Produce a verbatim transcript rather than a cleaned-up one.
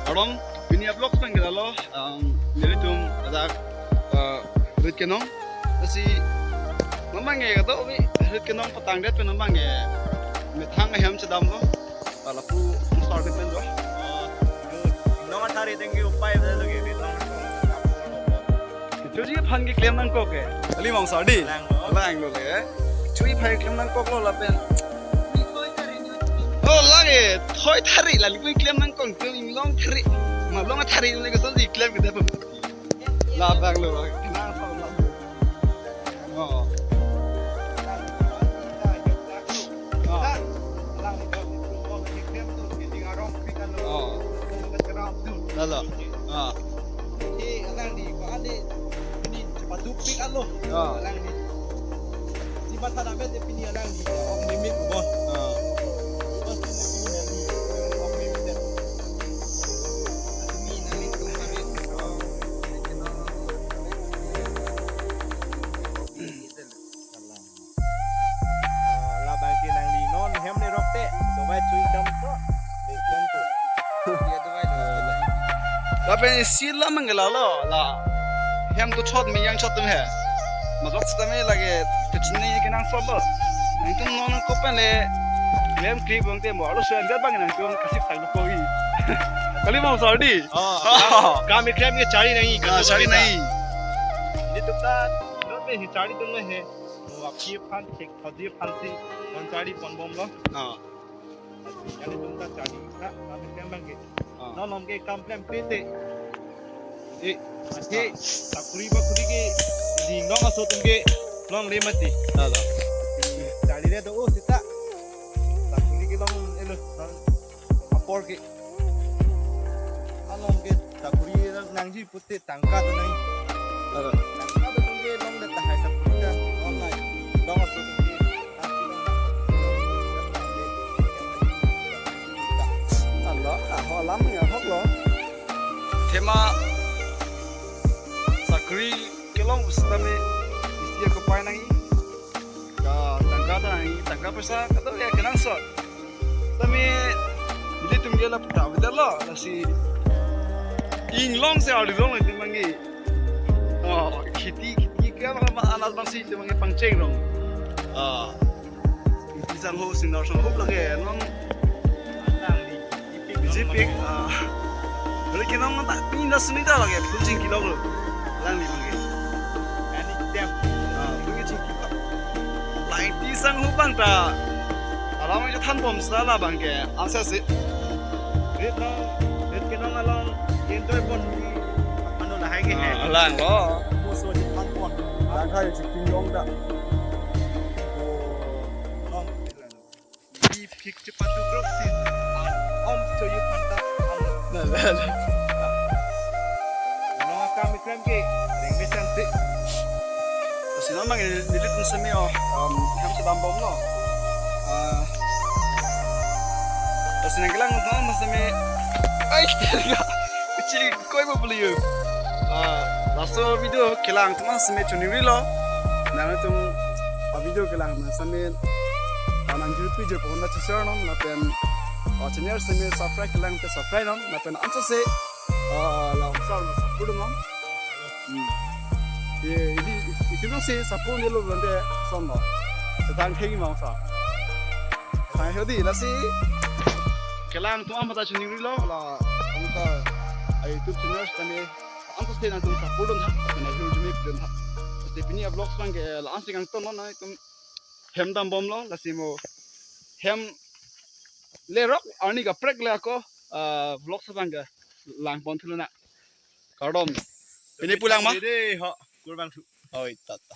Kardom, pini a-vlogs pen ke lalo, um, nelitum ajak, uh, rit kenong. Lasi, non abang ke kado bi rit kenong patangdet pen non abang ke methang ahem chedamlo. Lapu start pen do. Nong athari dengki upai bela lagi di nong. Chuji aphan keklem nangkok ke. Ali mong sardi. Langlo. Langlo le. Chuji aphan keklem nangkoklo lapen. Oh, lagi thoi thari, lali pu keklem nangkok, inglong thari. Malong thari le ke so di keklem ke dap. Labanglo. Nang so la. Oh. Oh. Oh. Lalo. Ah. Alangli ko ale ini cepat dupik alo. Ah. Alangli. Si mata na mete pini alangli. Off limit bon. Ah. Pasti na pini alangli. Off limit. Ini nangli kemarin. Ah, labang ke nangli non hem le rok te, dovai chui dam to, le dam to. Lapen isi alam abang ke lalo, la hem to chot me yang chot atum he. Majok seta me lake kechini kenangsot lo. Nangtum non ko pen le klem kri bang te mo, alo suen gat abang nangtum kasip tang ko i. Kali mong sardi. Oh, kam, kam klem ke chari nahi, ah, kam chari nahi. Di tukta, non me hi chari tum he. Mo aphi aphan thek, thodi aphan si, non chari ponbomlo. Ah. Nelitum ta chari, na, kami klem abang ke. Ah. Non non ke kam klem pete. Eh, ase, ah, sakuri bakuri ke, di nong aso atum ke, longle mati. Lalo. Chari le do, oh, seta. Sakuri kelong, elo, non apor ke. Along ke sakuri nangji pute tangka do nang. Lalo. Tangka do tangka long de tahai sakuri ta online. Long aso tangka. Lalo, ah, ho alam ya hok lo. Thema sakuri kelong seta me isi ako pai nangji. Ka tangka ta nangji, tangka paisa kado ya kenangsot. Tame, nelitum ke la puta beda lo, lasi inglong si ardi long itum abang ke. Oh, kheti, kheti ke abang ma anas abang si itum abang ke pangcheng rong. Ah, isi sang ho, singnar sang ho lake, non. Alangli, ipik, isi pik, ah. Rit kenong ta, ni na suni ta lake, full chingki lo. Alangli abang ke. Ani tem. Ah, full chingki. Laiti sang ho abang ta. Alam ke thanbom seta labang ke. Ansa si. Rit nong, rit kenong along, enjoy pon ni. Ano lahai ke he. Ah, langlo. Mo so di pan pon. Lang hai chicken long ta. Oh, long. Di pik cepat tu grok si. Om so yu panta. Lalo, lalo. Nong akam klem ke, reng mesan si. Lasi non abang nelitum semi, oh, um, hem chedambomlo. Ah, lasi nangkelang non semi. Ai, kecil. Koi ma beli yo. Ah, laso video kelang atum semi choningri lo. Nangtum a-video kelang atum semi, ah, nang jurpi jur pon na share non lapen, ah, channel semi subscribe kelang te subscribe non lapen ansa si, ah, la share non support non. Hmm. Ye, ini, itu nang si support ni lo bende son lo. Setang theng mong sa. Hai hodi lasi. Kelang atum amat choningri lo la ansa a-YouTube channel kami. Ansa si nangtum support dun ha, kami hero jumi dun ha. Lasi pini a-vlogs abang ke la ansi kangton lo nangtum hem dambomlo, lasi mo hem le rok arni kaprek le ako, ah, vlogs abang ke lang pon thu lonang. Kardom. Pini pulang ma? Dede ho, kurang thu. Oi, tata.